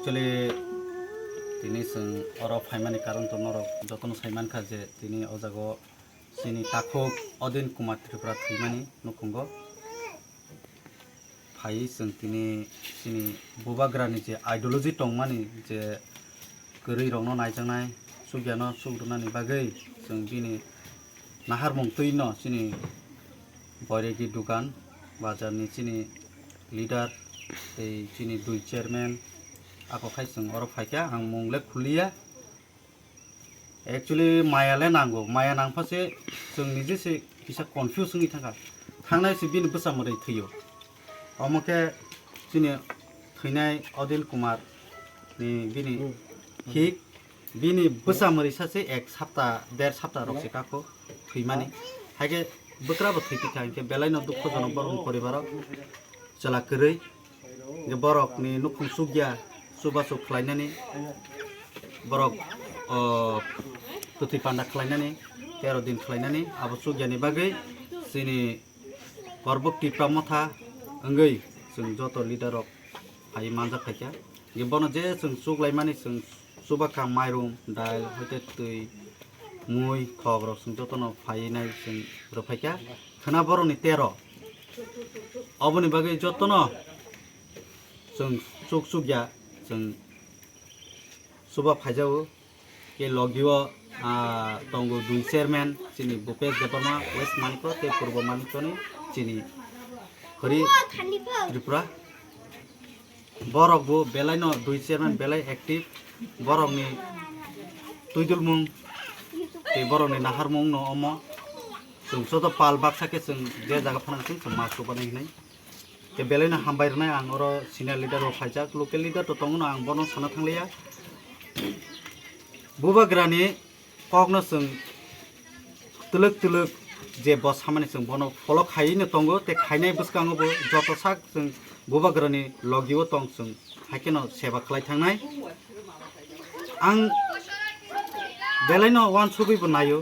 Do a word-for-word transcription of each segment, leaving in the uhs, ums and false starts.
Actually, tini chwng oro phaimani karon to norok jotono sai mankha je tini o jaga o chini takhuk Odin Kumar Tripura thwimani nukhungo phaiwi chwng tini chini bubagrani je ideology tongmani je kwrwi rokno naijaknai, chukya no chukrunani bagwi chwng bini naharmung twi no chini Boiregi dukan bazar ni chini leader tei chini dui chairman ako khai chwng oro phaikha, ang mung le khuliya. Actually maya le nango, maya nangpha se chwng nije se kisa confuse wngwi thangkha, thangnai se bini bwsa mwrwi thwio. Omo khe chini thwinai Odin Kumar ni bini hik, bini bwsa mwrwi sa se ek sapta der sapta rok se kako thwimani. Haikhe bwkra bo thwi tikha, hinkhe belai no dukho jonok borokni poribaro chwla kwrwi. Hinkhe borokni nukhung chukya chubachu khlainani, borok o kwthwi panda khlainani, tero din khlainani abo chukyani bagwi chini Korbuk Tipra Motha wngwi chwng joto leader rok phai manjak phaikha. Hinkhe bono je chwng chuklaimani chwng chubakha mairum, dail, hoite twi, mui, thok rok chwng jotono phainai chwng rwphaikha. Khwna borokni tero. Oboni bagwi jotono chwng chuk chukya chwng chuba phaijago. Ke logio, ah, tongo dui chairman, chini Bhupesh Debbarma, West Manikya, tei Purbo Manikyani, chini Hari Tripura. Borok bo belai no dui chairman belai active. Borok ni twidulmung tei borok ni naharmung no omo. Chwng joto pal baksa khe chwng je jaga phano chwng ma chubanai hinai. Tei belai no hambai rwnai ang oro senior leader rok phaijak, local leader to tongo no ang bono sana thangliya. Bubagrani kokno chwng twlwk twlwk je bo samani chwng bono follow khaiwi no tongo, tei khainai bwskango bo joto sak chwng bubagrani logio tong chwng, haikhe no seba khlai thangnai. Ang belai no uansugwi bo naio,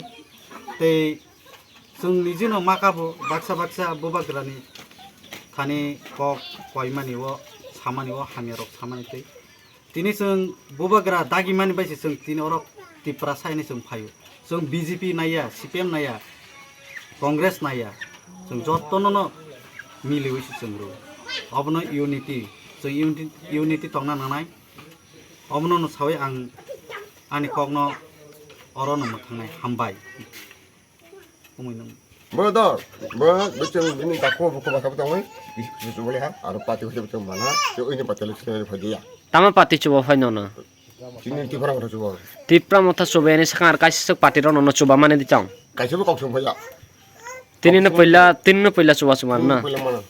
tei chwng nijino ma kabo baksa baksa bubagrani thani kok koimani o samani o hamya rok samani tei. Tini chwng bubagra dagimani bai se chwng tini oro Tiprasa hinwi chwng phaio. Chwng B J P naiya, C P M naiya, Congress naiya. Chwng jotono no miliwi se chwng rwo. Obono unity, chwng unity, unity tongna nangnai. Obono no sawi ang ani kokno oro no mwthangnai. Hambai. Bo do, bo, bo chwng bini dakho bo khoba kabo tangwi, bisu bole ha, aro pati hote bo mana, te oini pati le chwng phai dia. Tama pati chuba phai nono? Chini Tipra Motha chuba. Tipra Motha chuba yani sakang ar kaisa suk pati rok nono chuba mani di tong. Kaisa bo kok sung phai ya. Tini no poila, tini no poila chuba chuba na. Poila mana.